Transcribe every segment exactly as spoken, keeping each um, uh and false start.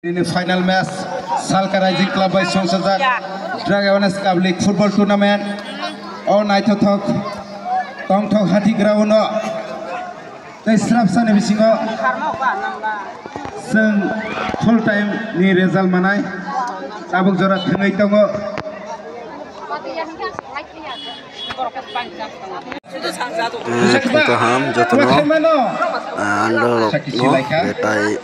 Nini final match Salka Rising Club bai songsajak Drug Awareness Cup League Football Tournament o naithothok tongthok hati ground o tei srapsani bisingo chwng full time ni result manai tabuk jora thwngwi tongo. Eh, phung kaham jotono, eh, andorokno, betai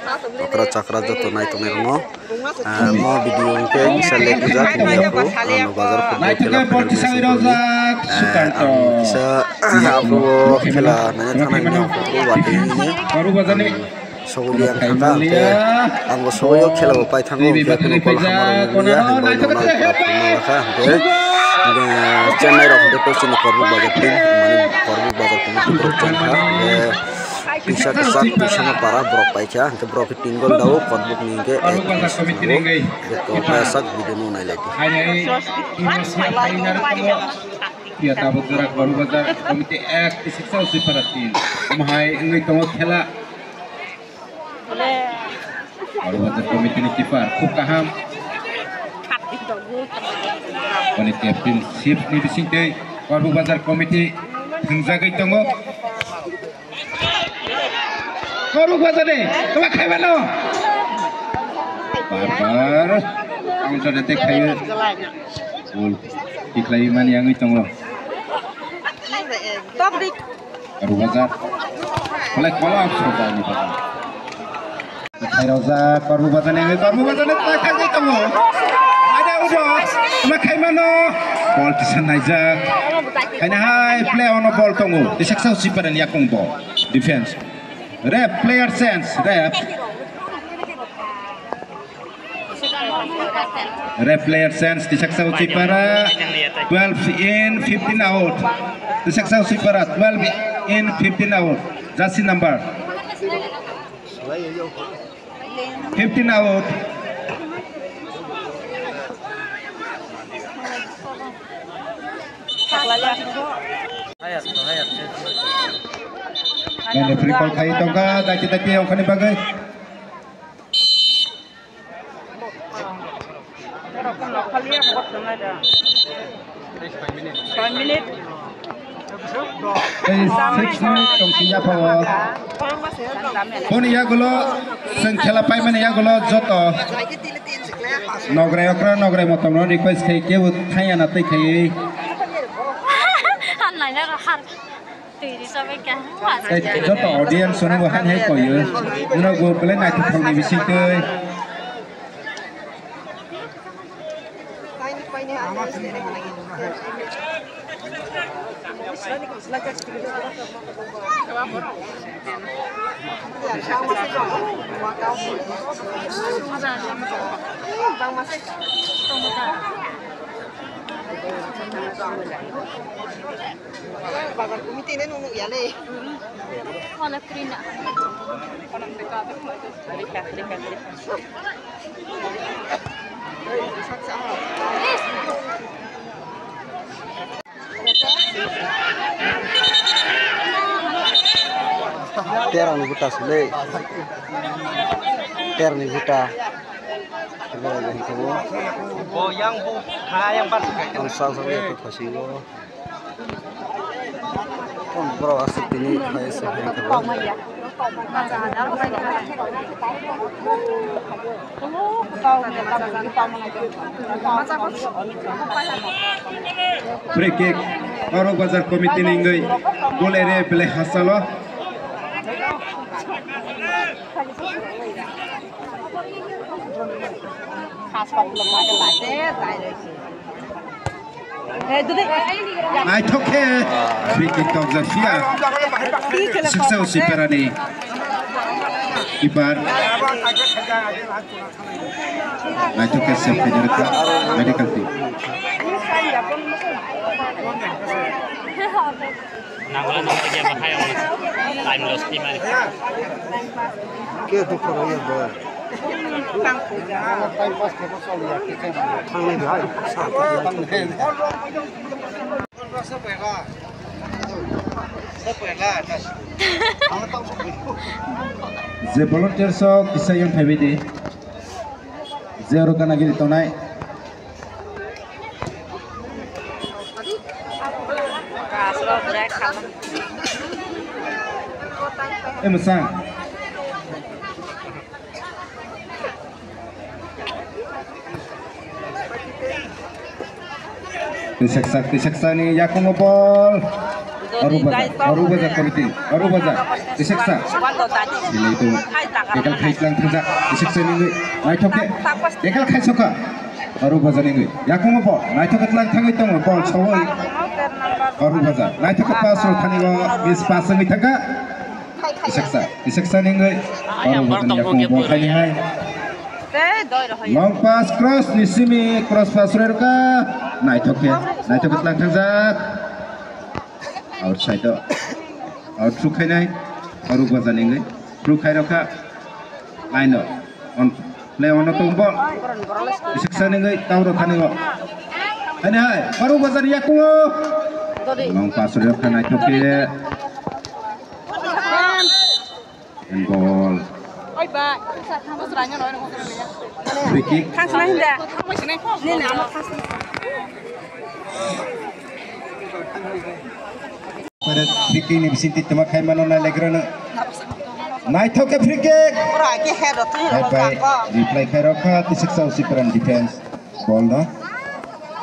okra chakra joto nai tongnai rokno, eh, mo video hwnkhe kisa leg rijak, tini aphuru, eh, bazar football khela final match wngkha, eh, ang kisa, eh, aphuru o khela naina thangnai mani aphuru watwi hwnwi. Sogwi liya wngkha, hwnkhe ang bo sogwi o khela bo paithango, hwnkhe kunu kol hamar wngya, hwnba ulo nang pura phunukma lakha, hwnkhe, hwnkhe Chennai rok hwnkhe toksini Korbuk Bazar team, mane Korbuk Bazar committee borok chengkha, hwnkhe twisa kwchak, twisa no para borok paikha, hwnkhe borok khe tin gol dao, Korbuk ni hwnkhe ek, hwnkhe to pasak video no nailaidi. Phiya tabuk jora Korbuk Bazar committee ek, Tisaksa Usipara team, omo hai wngwi tongo khela. Korbuk Bazar committee ni keeper khub kaham. Boni captainship ni bisingtwi Korbuk Bazar committee thwngjagwi tongo. Korbuk Bazar ni kwbang khaimano. Bar bar counter attack khaio. Goal tikhlai mani wngwi tongo. Korbuk Bazar. Kolai kolok sojak ni bazar. Khairojak Korbuk Bazar ni, Korbuk Bazar ni takhagwi tongo. Ada udo, ma khaimano. Ball tisa naijak. Khaina hai play ono ball tongo. Tisaksa Usipara ni yakung ball. Defense. Ref, player change. Ref. Ref, player change, Tisaksa Usipara twelve in, fifteen out. Tisaksa Usipara twelve in, fifteen out. Jersey number fifteen out. Nang referee call khai tongkha, daki daki ongkhani bagwi. Tei six minute tongsi yapha o. Boni yagulo chwng khela paimani yagulo joto nograi okra nograi motom no request khai kebo thangya na tei khai. Tei joto audience no bo han hai koyo. Uno go belai naithothok ni bisingtwi. Bazar committee ni nung nung ya le. Wala free na. Terang ni buta sule. Terang ni buta. Bo yang bu ha yang pas. Ang sal sal ya tu phasingo. Borok aswk tini hai se hai khe. Free kick, Korbuk Bazar committee ni wngwi goal area belai hachalo. Naithok khe free kick tokjak phiya. Suksa Usiparani keeper. Naithok khe save khaina rwkha medical team. Nangla nangla ya bahai ang time loss ti mari. Ke dukho rw ya ba. Time pass khe bw choli ya khe. Thangnai bahai. Je volunteer sok kisa yang phaibai di. Zero kana giri tonai. Eh, musang. Tisaksa, tisaksa ni yakungo bol. Aru baja, aru baja committee, aru baja. Tisaksa. Silai tu. Ekal khai tlang thangja. Tisaksa ni naithok khe. Ekal khai soka. Aru baja ni yakungo bol. Naithok khe tlang thangwi tongo bol sawoi. Aru baja. Naithok khe pass ro thani bo. Miss pass wngwi thangkha. Tisaksa, tisaksa ningwi. Aru baja ni yakungo bol khai ni hai. Long pass, cross ni simi, cross pass rerka. Naithok khe, naithok khe tlang thangjak. Outside o. Out through khainai. Aru baja ningwi. Through khairokha. Line o. On play ono tong bol. Tisaksa ningwi, tauro thani o. Haini hai, aru baja ni yakungo. Long pass rerka naithok khe. And ball. Oi ba. Free kick. Thang sana hinda. Ni na ma thang sana. Pada free kick ni bising ti tuma khai mano na legrana. Naithok khe free kick. Ora ke head o thang. Hai pai. Reply khai rokha, tisaksa usi peran defense. Bol no.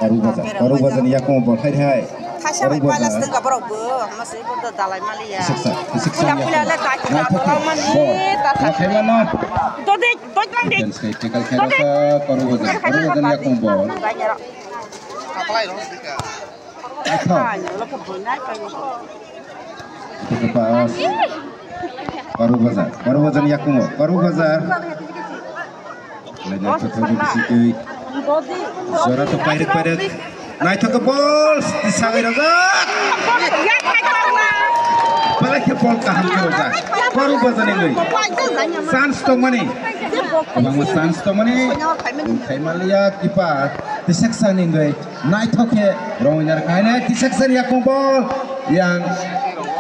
Aru baja, aru baja ni yakungo bol khai hai. Khasa bai pala stengka borok bo, masai bo dalai maliya. Tisaksa, tisaksa ni yakungo. Pula pula le ta kita bolong mani ta ta. Khai mano. Dode, doi lang de. Defense khai tackle khai rokha, aru baja, aru baja ni yakungo bol. Aitho. Pass. Baru Bazar. Baru Bazar ni yakungo. Baru Bazar. Lainai thotho ni bisingtwi. Jora to pairek pairek. Naithok khe bol. Sagai rojak. Belai khe bol kaham khe rojak. Baru Bazar ni goi. Chance tongmani. Kwbangma chance tongmani. Thaimaliya keeper. Tisaksa ni goi. Naithok khe rongwi narwk haino tisaksa ni yakung bol yang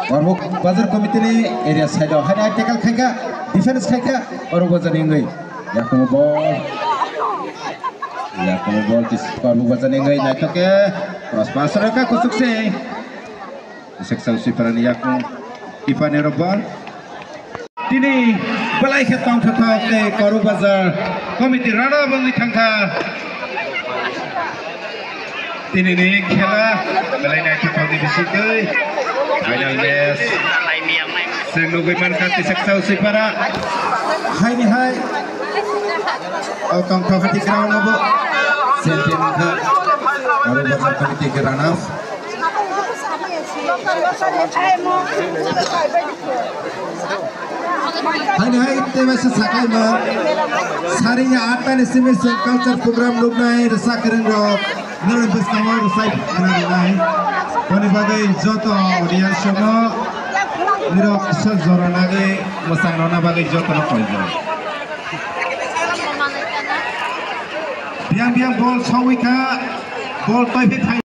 Barbo Bazar committee ni area side o haino tackle khaikha, defense khaikha Barbo Bazar ni wngwi yakung bol, yakung bol tis Barbo Bazar ni wngwi naithok khe cross pass rwkha kuchuk se. Tisaksa sweeper ni yakung keeper ni rok bol. Tini belai khe tongthokthok tei Karu Bazar committee rana bangwi thangkha. Tini ni khela belai naithothok ni bisingtwi final match. Chwng nugwi mankha Tisaksa Usipara. Haini hai o tongthok hati ground o bo champion wngkha Karu Bazar committee khe rana. Haini hai tei masa sakai ma. Sari ya atta ni simi se culture program lubnai rasa kering rok. Nara bwskango rwsai nai. Boni bagwi joto audience no nirok kisa jora nagwi mwsang rona bagwi joto no koi jora. Biang biang bol sawi kha. Bol toi phai.